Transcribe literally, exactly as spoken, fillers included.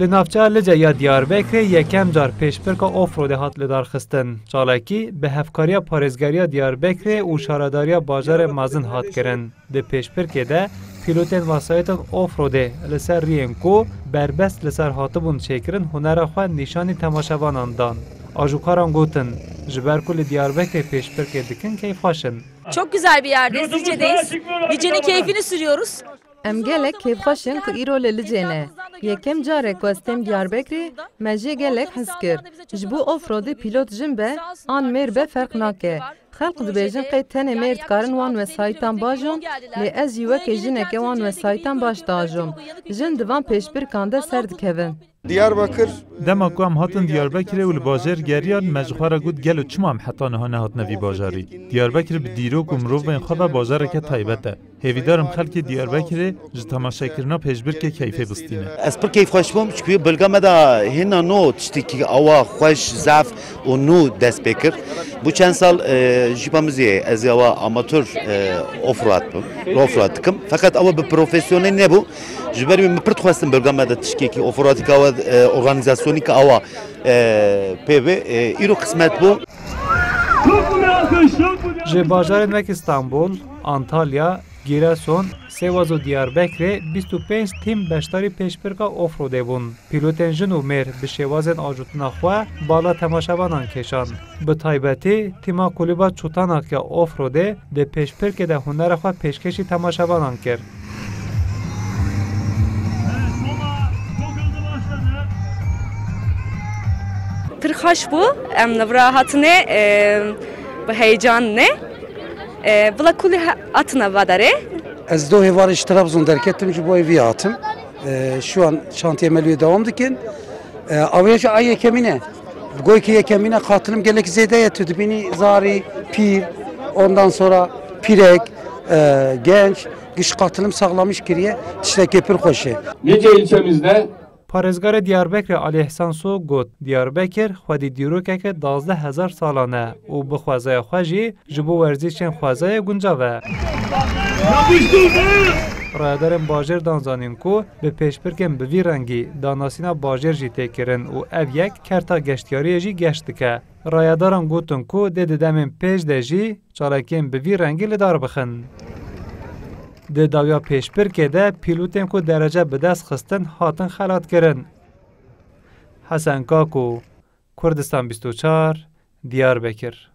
Di navçeya Lice ya Diyarbekirê yekem car pêşbirka Offroadê hat lidarxistin. Çalakî bi hevkariya parêzgeriya Diyarbekirê û şaredariya bajarê mezin hat kirin. Di pêşbirkê de pîlotên vesayetên Offroadê li ser riyên ku berbest li ser hatibûn çêkirin hunera xwe nîşanî temaşevanan dan. Ajokaran gotin, ji ber ku li Diyarbekirê pêşbirkê dikin keyfxweş in. Çok güzel bir yerdeyiz, Lice'deyiz. Lice'nin keyfini sürüyoruz. Em gelek kêfxweş in ku îro li Licê ne. Yekem carê ku ez têm Diyarbekirê, me jê gelek hez kir. Ji bo Offroadê pîlot jin be an mêr be ferq nake. Xelk dibêjin qey tenê mêr dikarin wan wesayîtan bajon, lê ez jî wekê jineke wan wesayîtan baş diajom. Jin di van pêşbirkan de ser dikevin. Diyarbakir. Dema ku em hatin Diyarbekirê û li bajêr geriyan, me ji xwe re got, gelo çima em heta niha nehatine vî bajarî? Diyarbekir bi dîrok û mirovên xwe ve bajareke taybet e. Hêvîdar im xelkê Diyarbekirê ji temaşekirina pêşbirkê keyfê bistîne. Ez pir keyfxweş bûm, çikuyê bölga me de hêna nû tiştekî awa xweş, zaf û nû dest pê kir. Bu çend sal, e, jî pamizê ez yawa amatör, e, offroad bûm, offroad dikim. Fakat awa bi profesyonel nebû. Ji ber wî min pir dixwestim bölga me de tiştekî offroadîka we, e, organîzasyonîka awa, e, pê bê. E, îro qismet bû. Ji bajarên wek Îstanbul, Antalya, Giresun, Sêwaz û Diyarbekirê bîst û pênc tîm beşdarî pêşbirka Offroadê bûn. Pîlotên jin û mêr bi şêwazên ajotina xwe bala temaşevanan kêşan. Bi taybetî tîma Kulîba Çotanak ya Offroadê di pêşbirkê de hunera xwe pêşkêşî temaşevanan kir. Pir xweş bû. Em li vir hatine, e, bi heyecan ne. E, bila kulî ha-, hatine va derê. Ez doh êvarê ji Trabzon derketim, ji bo evî hatim. E, şu an şantiye me li wê devam dikin. E, avêja ay yekemîn e. Goykê yekemîn e, qatilim gelek zêde ye. Tu dibînî zarî, pîr, ondan sonra pîrek, e, genç, giş qatilim sağlamış kiriye. Tiştekê pir xweş e. Nice ilçemizde Parêzgarê Diyarbekirê Ali Ihsan So got, Diyarbekir xwedî dîrokeke duwazdeh hezar salan e û bi xwezaya xwe jî ji bo werzîşên xwezayê guncav e. Rayedarên bajêr dan zanîn ku bi pêşbirkên bi vî rengî danasîna bajêr jî tê kirin û ev yek kerta geştiyariyê jî geş dike. Rayedaran gotin ku dê di demên pêş de jî çalakiyên bi vî rengî li dar bixin. Di dawiya pêşbirkê de pîlotên ku derece bi dest xistin hatin xelatkirin. Hesen Kako, Kurdistan bîst û çar, Diyarbekir.